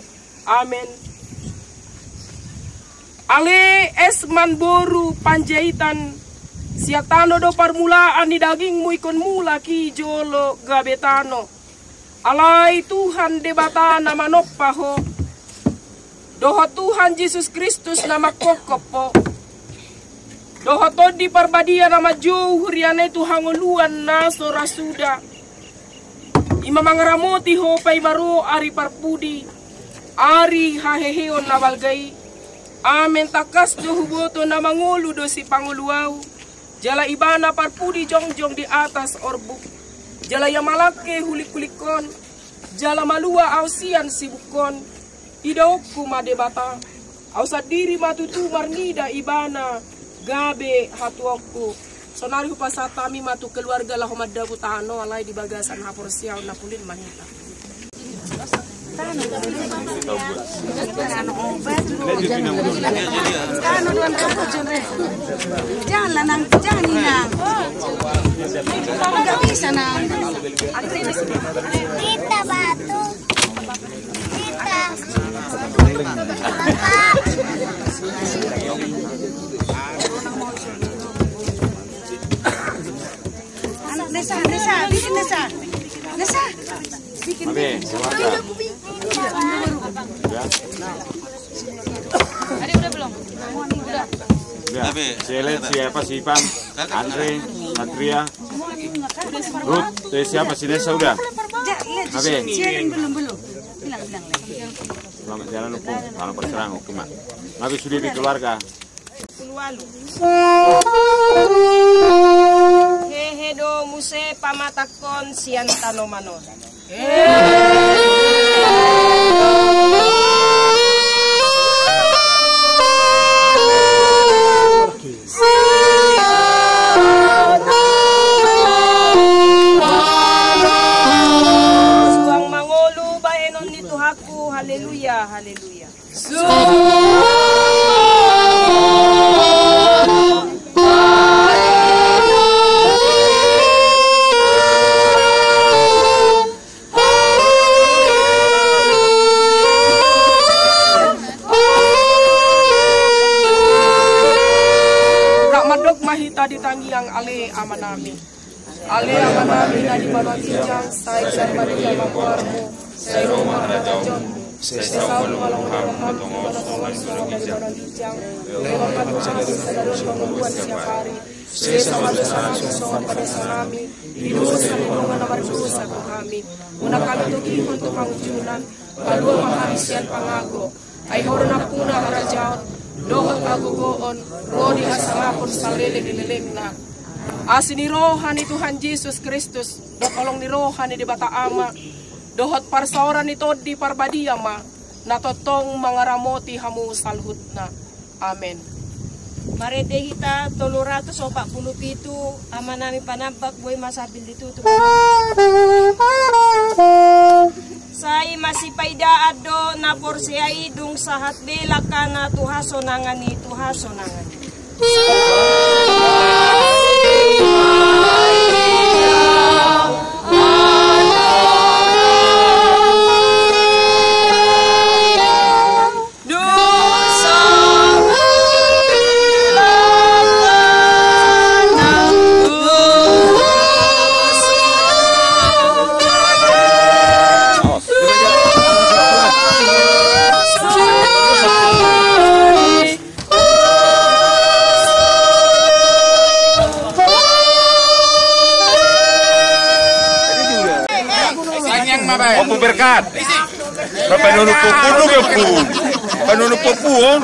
Amen. Ale Esman boru Panjaitan, sian tano do parmulaan ni dagingmu ingkon mulak i jolo gabe tano. Alai Tuhan Debata na manompa ho, dohot Tuhan Jesus Kristus na mangkophop ho, dohot Tondi Parbadia na manjou huriana i tu hangoluan na so ra suda. I ma mangaramoti ho paima ro ari parpudi, ari haheheon na balga i. Amen. Tangkas do huboto na mangolu do sipangolu ahu, jala ibana parpudi jongjong di atas orbuk. Jala ia malangke hulinghuling on, jala malua ahu sian sibuk on. Idaonku ma Debata, ahu sandiri ma tutu marnida ibana gabe hatuaonku. Saonari hupasahat hami ma tu keluarga laho mandabu tano, alai di bagasan haporseaon na pulin ma hita. Jangan lah, Nang, jangan, Inang. Nggak bisa, Nang. Kita batu. Nesa, Nesa, bikin Nesa. Nesa, bikin. Abe, keluarga. Ya. Ya. Abe. Si Elet, siapa, si Ipan, Andre, Satria. Ruth, eh, siapa, si Nesa udah? Abe. Belum, belum. Bilang, bilang. Selamat jalan, Ompung. Salam perserang, oke, Mak. Abe sudah di keluarga. Hehe do muse pamatangkon sian tanoman on. Suang mangolu bahenon ni Tuhanku, haleluya, haleluya. Rap mandok ma hita di tangiang, ale Amanami. Ale Amanami na di banua ginjang, sai jala badia ma goarmu, sai ro ma harajaonmu, sai saut ma lomo ni roham, di banua tonga on songon na di banua ginjang. Lehon ma tu hami sadari on hangoluan siapari. Sesa ma dosanami songon panesanami di dosa ni dongan na mardosa tu hami. Unang hami togihon tu pangunjunan, palua ma hami sian pangago. Ai Ho do nampuna harajaon dohot hagogoon ro di hasangapon saleleng ni lelengna. Asi ni roha ni Tuhan Jesus Kristus dohot holong ni roha ni Debata Ama dohot parsaoran ni Tondi Parbadia ma na tongtong mangaramoti hamu saluhutna. Amen. Marende hita tolu ratus opat pulu pitu, Amanami Panambak, boi ma sambil ditutup. Sai masipaidaan do na porsea i, dung sahat be langkana tu hasonangan i, tu hasonangan i. Ompu berkat. Bapak nunu pupun, nunu pupun. Bapak nunu pupun.